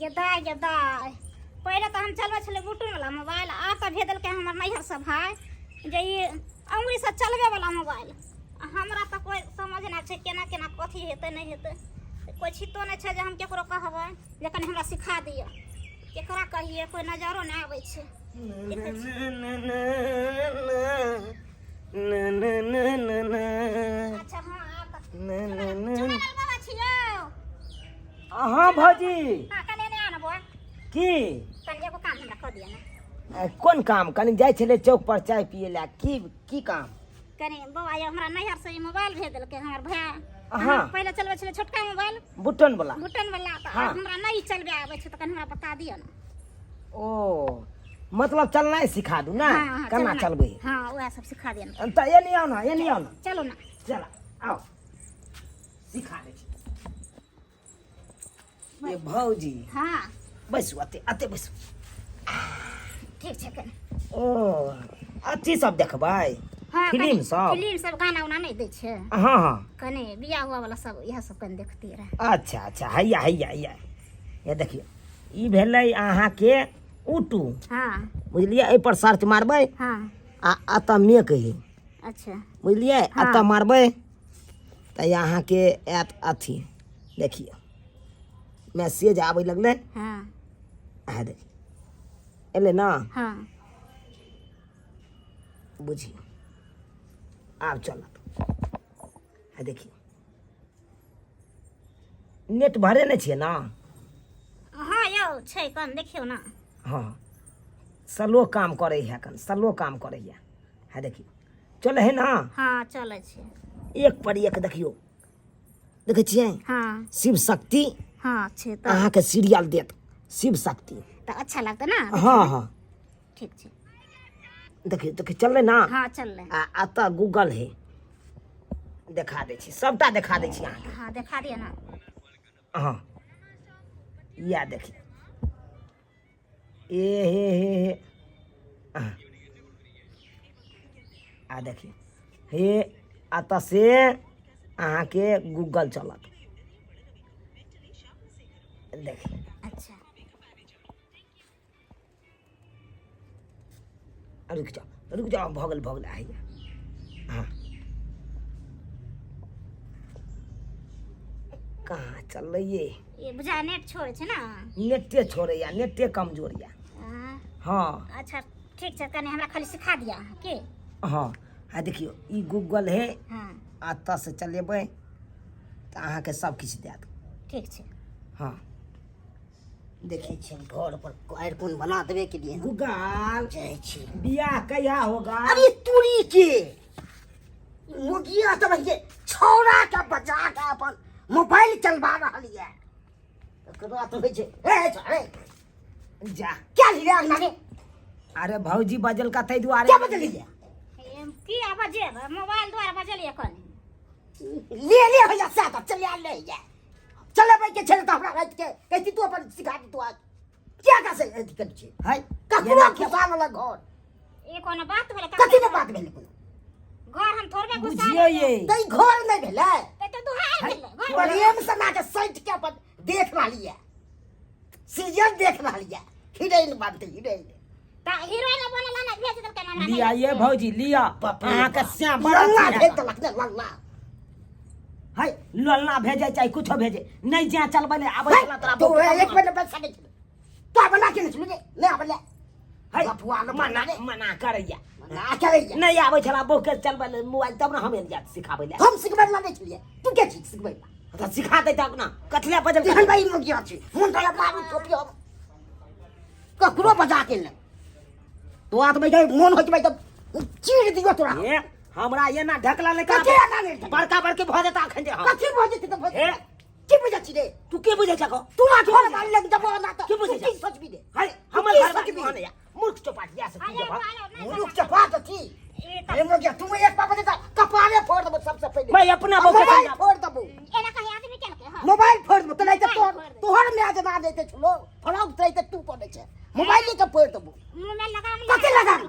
गे दाइ गे दाइ, पहिले तऽ हम चलबै छलियै बटन वला मोबाइल, आब तऽ भेज देलकै हमर नैहर से भाय जे ई अङ्गुरीसँ चलबै वला मोबाइल। आ हमरा तऽ कोइ समझ नहि छै केना केना कथी हेतै नहि हेतै। कोइ छितो नहि छै जे हम केकरो कहबै जे कनि हमरा सिखा दिअ। केकरा कहियै, कोइ नजरो नहि आबै छै। देखै छी। अच्छा हँ, आब तऽ चुनालाल बाबा छियौ? अहाँ भौजी? हाँ, कनि एने आ ने बौआ। की? कनि एगो काम हमरा कऽ दिअ ने। कोन काम? कनि जाइ छलै चौक पर चाय पियै लए। की की काम? कनि बौआ यौ, हमरा नैहर से ई मोबाइल भेज देलकै हमर भाय। हाँ। हम पहिले चलबै छलै छोटका मोबाइल, बुटन वाला। बटन वाला तऽ। हाँ। आब हमरा नहि चलबे आबै छै, तऽ कनि हमरा बता दिअ ने। ओ मतलब चलनाइ सिखा दू ने? हाँ, हाँ, केना चलनाइ। चलबै? हाँ, उएह सब सिखा दिअ ने। तऽ एनी आउ ने, एनी आउ ने। चलू ने। चल आउ, सिखा दै छी। ये भौजी। हाँ। बैसू, अते अते बैसू। ठीक छै कनि। ओ अथी सब देखबै? हाँ, फिल्म कनि सब? फिल्म सब, गाना उना नहि दै छै? हाँ हाँ। कनि बियाह हुआ वाला सब, इएह सब कनि देखती रहे। अच्छा अच्छा, हैया हैया हैया, ये देखियौ, ई भेलै अहाँके उटू। हाँ। बुझलियै? एहिपर सर्च मारबै। हाँ। आ एतऽ मेक है। अच्छा। बुझलियै? हाँ। एतऽ मारबै तऽ अहाँके आयत अथी। देखियौ, मैसेज आबै लगलै। हाँ। आ देखियौ, एलै ने? हाँ। बुझियौ, आब चलत। आ देखियौ, नेट भरे नहि छियै ने? हाँ यौ, छै, कन देखियौ ने। हाँ, स्लो काम करै है, कन स्लो काम करै है। है देखियौ, चलै है ने? हाँ, चलै छै। एक पर एक देखियौ, देखै छियै? हाँ। शिव शक्ति। हाँ, छै तऽ। अहाँके सीरियल देत शिव शक्ति। तऽ अच्छा लगतै ने? हाँ हाँ। ठीक छै। देखियौ देखियौ, चललै ने? हाँ, चललै। आ एतऽ गूगल है, देखा दै छी, सबटा देखा दै छी अहाँके। हाँ, देखा दिअ ने। हाँ, इएह देखियौ। ए हे हे हे, आ आ देखियौ, हे एतऽ से अहाँके गूगल चलत, देखियौ। अच्छा। रुकि जाउ, रुकि जाउ, भऽ गेल, भऽ गेल। हैया, हँ, कहाँ चललै ये? ई बुझा नेट छोड़ै छै ने। नेटे छोड़ैया, नेटे कमजोर या। हाँ। हाँ। अच्छा, ठीक छै, कनि हमरा खाली सिखा दिअ अहाँ की। हाँ, आ देखियौ, ई गूगल है। हाँ। एतऽ से चलेबै तऽ अहाँके सब किछु देत। ठीक छै। हाँ। देखै छियै घर पर आरि कोन बना देबे के लिए। गूगल। जाइ छी। बियाह कहिया होगा? अरे तुरी के मुगिया तऽ जे छौड़ा के बजा के अपन मोबाइल चलबा रहल ये, एकरा तऽ होइ छै। ए अरे। जा। क्या लिये अंगना रे? अरे भौजी बजल का ताहि दुआरे। क्या बजलिए? की आ बजेब, मोबाइल द्वारा बजलिए कनि। ले ले भैया से तऽ चले आ, ले जा, चलेबै के छै तऽ हमरा राति के कहती तू अपन सिखा दी। तू आज क्या का से अथी करै छै? है ककरो घुसा लेलक घर। ई कोनो बात भेलै? कथी ने बात भेलै कोनो? घर हम थोड़बे घुसा बुझियौ ये। तऽ ई घर नहि भेलै? तऽ दुहार भेलै घर। प्रेम से ना के सटि के अपन देख रहली है, सीरियल देख रहली है, हीरोइन बनतै हीरोइन। तऽ हीरोइन बनल ने भेज देलकै हमरा। लिया ये भौजी, लिया। बाप रे अहाँके बाप। श्याम बड़ा लल्ला अथी भेज हैत। देलक ने लल्ला। है लल्ला भेजै चाहे कुछो भेजै, नहि जा चलबै ले आबै छला तोरा। तू बहुत एक मिनट बैठ सकै छी तो बना के नहीं रे, नहीं आबै ले। है लफुआ न मना रे। मना करैया। मना करैया। नहि आबै छला बहु के चलबै ले मोबाइल, तब ने हम एलियै सिखाबै ले। हम सिखबै ला नहि छलियै, तू के छी सिखबै ला? तऽ सिखा दैत अपना, कथी ले बजल? तेहन भाई मुगिया छी, मन तऽ मारू टोपी, हम ककरो बजा के ले तो आत में मोन होइ छै तऽ चीर दियो तोरा। ए हमरा एना ढकला नहि। कथी एना नहि ढकला? बड़का बड़की भऽ जेता अखन जे हम। कथी भऽ जेतै तऽ भऽ हे। जेतै? की बुझै छी रे? तू के बुझै छको? तू ना घर बारी लग जबो ना तऽ की बुझै तू की सोचबी रे? है हमर की घर बारी सोचबी? ओहन या मूर्ख चौपाट या से तू जब मूर्ख चपाट छी। ई तऽ अरे मुगिया, तू एक बाप देता कपारे फोड़ देबो सबसे पहिले। मैं अपना बहू के मोबाइल समझा- फोड़ देबो। एना कहीं आदमी केलकै? हँ। मोबाइल फोड़ देबो तऽ नहीं तऽ मोबाइल तोहर फोड़ देबो। तोहर माय जना देते छलो फड़ाक देते, तू पड़े छै मोबाइल के फोड़ देबो। मुँह में लगाम। कथी लगाम?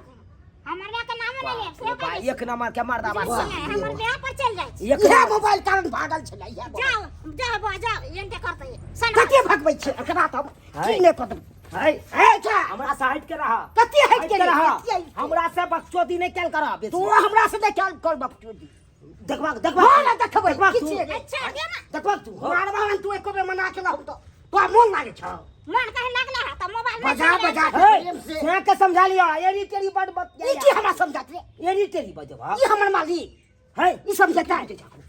हमर माय के नामो नहि। लेब से बा, एक नंबर के मर्दाबा हमर बियाह पर चल जाइ छी एक इएह नंबर मोबाइल कारण भागल छलै इएह मोबाइल। जाओ जाओ बुआ जाओ एनते करतै सन कते भगबै छै एकरा तऽ हम है। की नहि कऽ देबै है हे जा हमरा से हट के रह कते हटि के के रह कते हटि के? हमरा से बकचोदी नहि कैल कर तू हमरा से नहि कैल कर बकचोदी देखबाक देखबाक हँ ने देखबै देखबाक की तू छियै रे? अच्छा गे ना देखबाक तू हँ। मारबा तू एको बेर मना के रहू तऽ तोरा मोन लागै छौ मन कहे लागला है त मोबाइल में बजा बजा के हे, प्रेम से से के समझा लियो एरी टेरी बड बत ई की हमरा समझात रे एरी टेरी बजबा ई हमर मालिक है ई समझता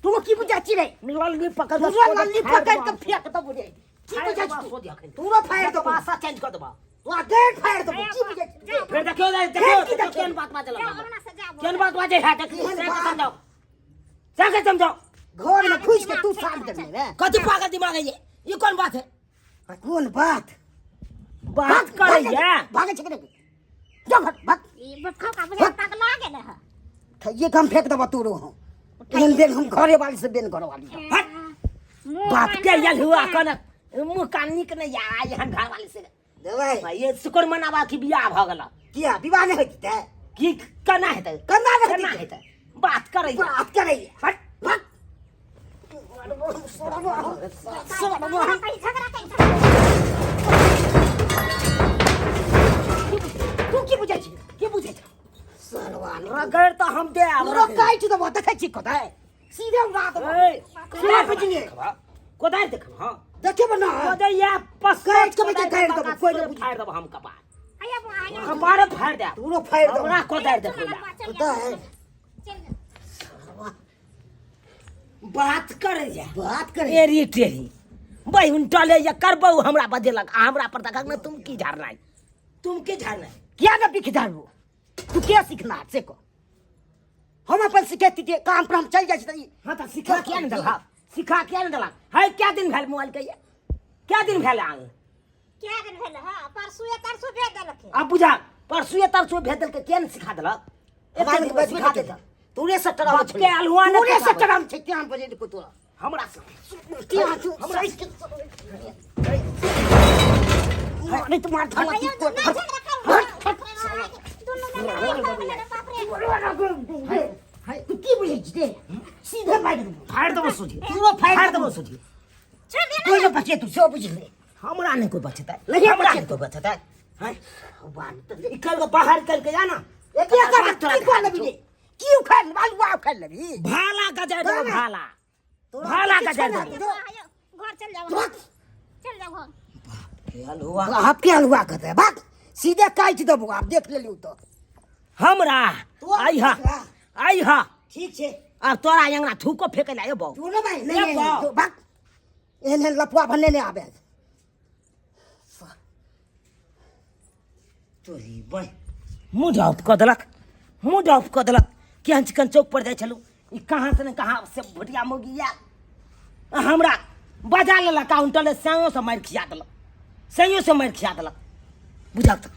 तू की बुझा छी रे लल्ली पकड़ तू लल्ली पकड़ के फेंक दबू रे की बुझा छी तू? तूरो फाड़ दबू पासा चेंज कर देबा तोरा गेट फाड़ दबू की बुझा छी जाओ। फिर देखियो देखियो की देखियो? केहन बात बाजल जाओ अरुणा से जाओ केहन बात बाजे है देखियो केहन से के बात? समझाओ से के समझाओ घर में घुस के तू साफ देने रे कथी पागल दिमाग है ये ये कौन बात है कोन बात बात करे ये भागे छै के जा भाग भाग ई बुढ़खा का बुझा पगला गेल है ये काम फेंक देबा तोरो हम एहन बेन हम घरे वाली से बेन घरे वाली हट मुँह बाप कान के यल हुआ कन मुंह कान नीक नहीं आ एहन घर वाली से देबै भाई ये शुक्र मनावा की बियाह भ गेल किया विवाह नहि होइत हेतै की केना हेतै केना नहि केना हेतै हेतै बात करे बात करै हट भाग कहीं झगड़ा कहीं झगड़ा तू की बुझै छी की बुझै छ सरवा रगड़ तऽ हम दे आब तोरो काटि देबो देखै छी कतै सीधे उड़ा देबो सीधे बुझलियै कोदारि देखब हँ देखेबो ना कोदैया पस काटि के बेटा काटि देबो, कोइ नहि बुझै। फाड़ि देबो हम कपार आया बुआ आया कपार फाड़ि देब तोरो फाड़ि देबो हमरा कोदारि देखबै ला। चल पता है चल बात करे जा बात करे एरी टेरी बहिन टले या करबौ हमरा बजेलक आ हमरा पर देखक ने तुम की झाड़नाइ तुम की झाड़नाइ किया ने बिख झाड़ू तू के सीखना से कह हम अपन सिखेती के काम पर हम चल जाइ छी तऽ ई हाँ तऽ सिखा किया ने देलक सिखा किया ने देलक है क्या दिन भेल मोबाइल के ये क्या दिन भेल आंग क्या दिन भेल हां परसुए तरसु भेज देलक अब बुझा परसुए तरसुए भेज देलकै किया ने सिखा देलक हमरा एते लग दिन बजबे सिखा नहि देलक केलक। तोरे से टराम बाप के अलुआ ने तोरे से टकाबै। टराम छै त्यान बजे को तोरा हमरा से त्यान तू हमरा अरे तुम्हार थाला आया की नहीं झगड़ा कर दुनू में बाप रे तू की बुझै छी रे सीधे मारि देबौ फाड़ि देबो सोझी तोरो फाड़ि फाड़ि देबो सोझी छोड़ दे कोइ नहि बचे तू सेहो बुझि ले हमरा नहि कोइ बचतै नहीं हमरा बचतै। नहि कोइ बचतै हैं भगवान तऽ ई कल के बाहर कल के जा ना एक एक की कऽ लेबही रे की उखाड़ि लेबही आलुआ उखाड़ि लेबही भाला गजारि देबो तोरा- भाला तोरा भाला किछु गजारि नहि देबो हेतौ। घर चल जाओ तुरंत चल जाओ घर हलुआ आप के हलुआ कहते हैं भाग सीधे काटि देबो आप देख लेलियौ तऽ हमरा तू आई हा आई हा ठीक छै आब तोरा अंगना थूको फेकै ला एबौ तू ने भाई नहीं एबौ। नहीं भाग एहन एहन लफुआ भन्ने नहि आबे तोरी बय मूड ऑफ कऽ देलक मूड ऑफ कऽ देलक केहन चिकन चौक पर जाइ छलहुँ ई कहाँ से ने कहाँ से भुटिया मौगी आयल आ हमरा बजा लेलक काउंटर सैयोसँ मारि खिया देलक सैयोसँ मारि खिया देलक बुझक तऽ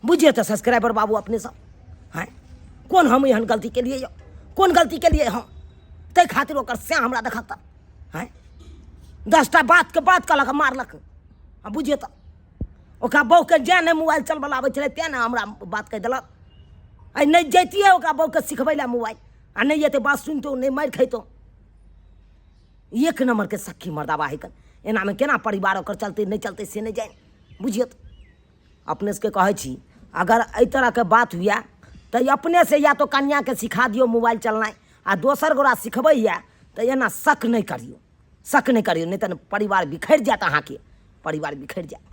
बुझियौ तऽ सब्सक्राइबर बाबू अपने सब हँ कोन हम एहन गलती केलियै यौ कोन गलती केलियै हम ताहि खातिर ओकर सैं हमरा देखत तऽ हँ 10टा बातके बात कहलक आ मारलक आ बुझियौ तऽ ओकरा बहूके जेँ नहि मोबाइल चलबऽ लए आबै छलै तेँ ने हमरा बात कहि देलक आइ नहि जैतियै ओकरा बहूके सिखबै लए मोबाइल आ नहि एतै बात सुनितो नहि मारि खैतो एक नम्बरके सखी मर्दाबा हइ कन एनामे केना परिवार ओकर चलतै नहि चलतै से नहि जानि बुझियौ तऽ अपने सबके कहै छी अगर एहि तरहके बात हुए तऽ अपनेसँ या तो कनिआँके सिखा दियौ मोबाइल चलनाइ आ दोसर गोरा सिखबैए तऽ एना शक नहि करियौ शक नहि करियौ नहि तऽ परिवार बिखरि जायत अहाँके परिवार बिखरि जायत।